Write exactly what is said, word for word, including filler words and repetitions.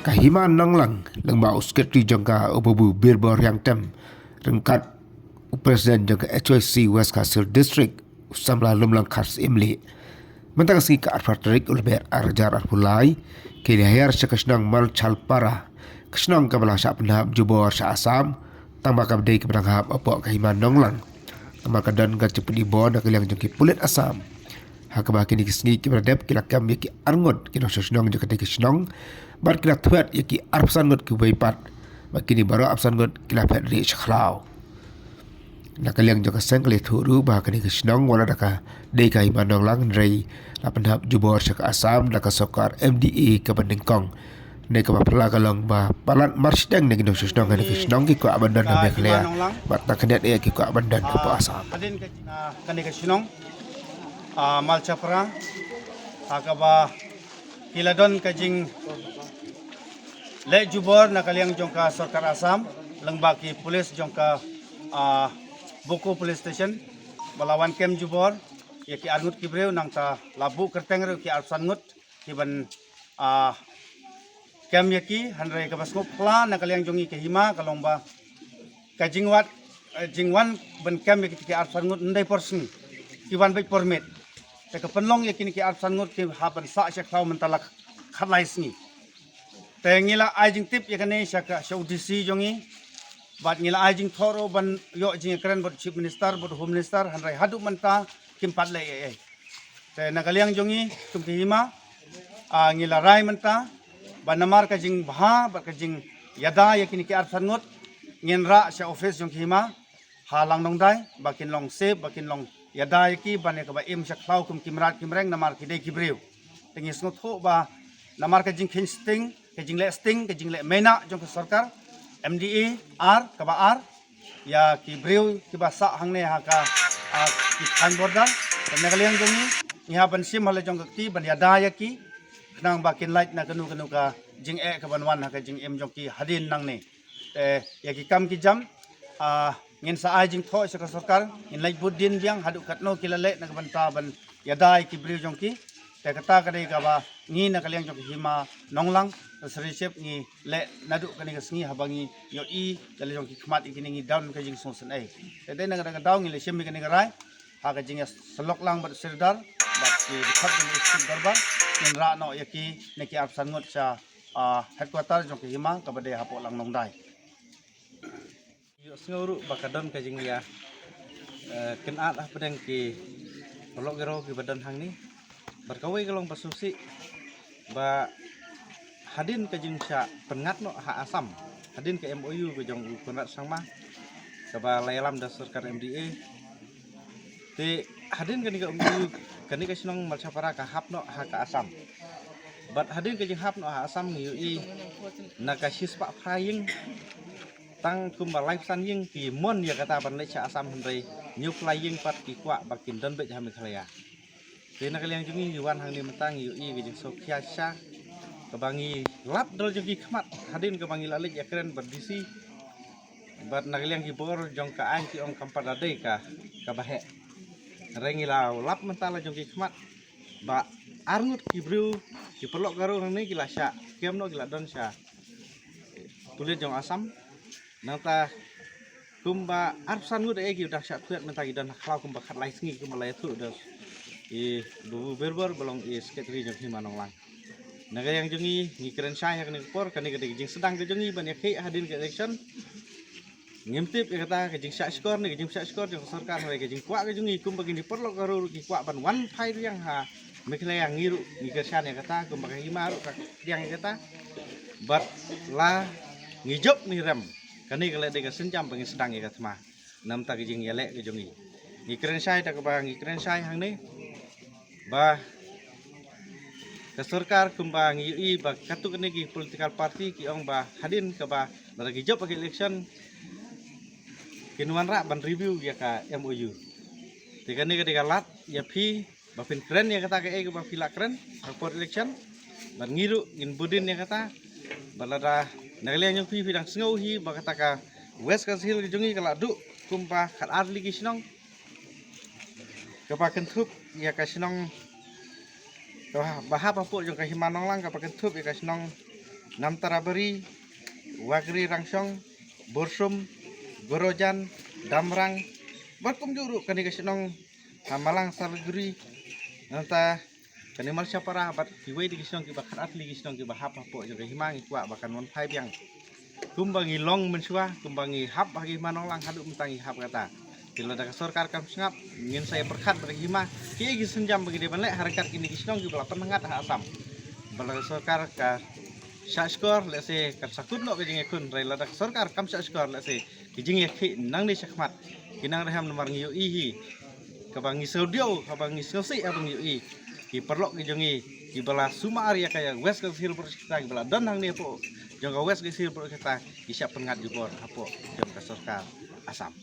Ka Hima Nonglang, lyngba u Secretary jong ka, u Babu Birbor Riangtem, ryngkat u President jong ka H Y C West Khasi Hills District, u Samla Lumlang Kharsyiem Lieh. Mynta ka sngi ka arphew tarik u Lber ar hajar arphew lai, ki la hiar sha ka shnong Malchapara, ka shnong kaba la shah pynhap jubor sha Assam, tang ba ka dei kaba dang hap hapoh ka Hima Nonglang. Namar ka don ka jingpynbor na ka liang jong ki pulit Assam. Ha kaba kine ki sngi kiba la dep ki la kem ïa ki arngut ki nongshong shnong jong katei ka shnong. Bad ki la thwet ïa ki arphew san ngut kiwei pat. Bad kine baroh arphew san ngut ki la phet rieh sha khlaw. Na ka liang jong ka seng ka la ïathuh ruh ba kane ka shnong wat la da ka dei ka Hima Nonglang hynrei la pynhap jubor sha ka Assam da ka sorkar M D A kaba nyngkong. Ne kaba phylla ka long ba palat marshiteng na ki nongshong shnong kane ka shnong ki kwah ban don ha Meghalaya. Bad tang khyndiat eh ki kwah ban don hapoh Assam. Hadien ka, ah, kane ka shnong, ah, Malchapara, ha kaba ki la don ka jingleh jubor na ka liang jong ka sorkar Assam lyngba ki pulit jong ka, ah, Boko Police Station ba la wan kem jubor ïa ki arngut ki briew, nangta la buh kyrteng ruh ki arphew san ngut ki ban, ah, kem ïa ki, hynrei kaba sngewphylla na ka liang jong ngi ka Hima ka long ba ka jingwad, eh, jingwan ban kem ïa ki, ki arphew san ngut ym dei por sngi, ki wan beit por miet. Te ka pynlong ïa kine ki arphew san ngut ki hap ban sah sha khlaw mynta la khatlai sngi. Te ngi la ai jingtip ïa kane sha ka, sha u D C jong ngi. Bad ngi la ai jingthoh ruh ban ïoh jingïakren bad Chief Minister, bad Home Minister, hynrei haduh mynta kim pat leh ei ei. Te na ka liang jong ngi kum ka Hima, ah, ngi la rai mynta ba namar ka jingbha bad ka jingïada ïa kine ki arphew san ngut, ngin rah sha office jong ka Hima ha Langdongdai ba kin long safe, ba kin long ïada ïa ki ban ïa kaba im sha khlaw kum ki mrad ki mreng namar ki dei ki briew. Te ngi sngewthuh ba namar ka jingkheiñ sting, ka jingleh sting, ka jingleh maina jong ka sorkar, M D A ar, kaba ar ïa ki briew kiba sah hangne ha ka, ah, ki thaiñ border. Te na ka liang jong ngi, ngi hap ban shim ha la jong ka kti ban ïada ïa ki khnang ba kin lait na kano kano ka jingeh ka ban wan ha ka jingim jong ki hadien nangne. Te ïa ki kam ki jam, ah, ngin sa ai jingthoh sha ka sorkar, ngin leit bud dien biang haduh katno ki la leh na ka bynta ban ïada ïa ki briew jong ki. Te kata ka dei kaba ngi na ka liang jong ka Hima Nonglang, ka Sri Chief ngi leh naduh kane ka sngi haba ngi ïohi da la jong ki khmat ïa kine ngi don ka jingsngewsynei. Te dei na kata ka daw ngi la shim ïa kane ka rai ha ka jingïasyllok lang bad Sirdar bad ki dkhot jong ka District Dorbar, ngin rah noh ïa ki ne ki arphew san ngut sha, ah, headquarter jong ka Hima kaba dei hapoh Langdongdai. Ïohsngew ruh ba ka don ka jingïa, eh, kynad hapdeng ki paralok Garo kiba don hangne. Bad kawei ka long ba sngewsih ba hadien ka jingshah pynngat noh ha Assam, hadien ka M O U ka jong u Conrad Sangma kaba la ïalam da sorkar M D A. Te hadien kane ka M O U, kane ka shnong Malchapara ka hap noh ha ka Assam. Bad hadien ka jinghap noh ha Assam ngi ïohi na ka shispah phra ïing, tang kumba laiphew san ïing ki mon ïa kata ban leit sha Assam, hynrei hynñiewphew lai ïing pat ki kwah ba kin don beit ha Meghalaya. Te na ka liang jong ngi, ngi wan hangne mynta ngi ïohi ka jingsngewkhia shisha kaba ngi lap da la jong ki khmat hadien kaba ngi la leit ïakren bad D C bad na ka liang ki bor jong ka aiñ ki ong kam pat da dei ka, kaba heh. Hynrei ngi la lap mynta la jong ki khmat ba arngut ki briew, ki paralok Garo hangne ki la shah kem noh, ki la don sha pulit jong Assam. Nangta kumba arphew san ngut eh ki dang shah thwet, mynta ki don ha khlaw kumba khatlai sngi kumba la ïathuh da i Babu Birbor ba long i Secretary jong ka Hima Nonglang. Na ka liang jong ngi, ngi kren shai ha kane ka por, kane ka dei ka jingsdang ka jong ngi ban ïakhih hadien ka election. Ngim tip ïa kata ka jingshah shkor ne ka jingshah shkor jong ka sorkar, hynrei ka jingkwah ka jong ngi kumba kine ki paralok Garo ruh ki kwah ban wan phai biang ha Meghalaya, ngi ruh ngi kyrshan ïa kata, kumba ka Hima ruh ka pdiang ïa kata. Bad la ngi jop ngi rem, kane ka la dei ka sienjam ba ngin sdang ïa ka thma namar ka jingïaleh ka jong ngi. Ngi kren shai da kaba ngi kren shai hangne ba ka sorkar kumba ngi ïohi ba katto katne ki political party ki ong ba hadien kaba lada ki jop ha ka election kin wanrah ban review ïa ka M O U. Te kane ka dei ka lad ïa phi ba phin kren ïa kata kaei kaba phi la kren ha ka por election. Bad ngi ruh ngin bud dien ïa kata. Bad lada na ka liang jong phi phi dang sngew hi ba kata ka West Khasi Hills ka jong ngi ka la duh kumba khatar tylli ki shnong kaba kynthup ïa ka shnong kaba hap hapoh jong ka Hima Nonglang, kaba kynthup ïa ka shnong Namtarabari, Wagri Rangshong, Bursum, Gorojan, Damrang, bad kumjuh ruh kane ka shnong ha Malang Salaguri, nangta kane Malshapara bad kiwei de ki shnong kiba khatar tylli ki shnong kiba hap hapoh jong ka hima, ngi kwah ba kan wan phai biang. Kumba ngi long mynshuwa, kumba ngi hap ha ka hima Nonglang, haduh mynta ngi hap kata. Te lada ka sorkar kam sngap, ngin sa ïa pyrkhat bad ka hima kiei ki sienjam ba ngi dei ban leh ha ryngkat kine ki shnong kiba la pynhangat ha Assam. Ba lada ka sorkar ka shah shkor, lehse kan sa kut noh ka jingïakhun, hynrei lada ka sorkar kam shah shkor, lehse ki jingïakhih nangne shakhmat ki nang rhem, namar ngi ïohi hi kaba ngi sngewdiaw, kaba ngi sngewsih, kaba ngi ïohi, ki paralok ki jong ngi kiba la sumar ïa ka West Khasi Hills Border Sector, kiba la don hangne hapoh jong ka West Khasi Hills Border Sector, ki shah pynngat jubor hapoh jong ka sorkar Assam.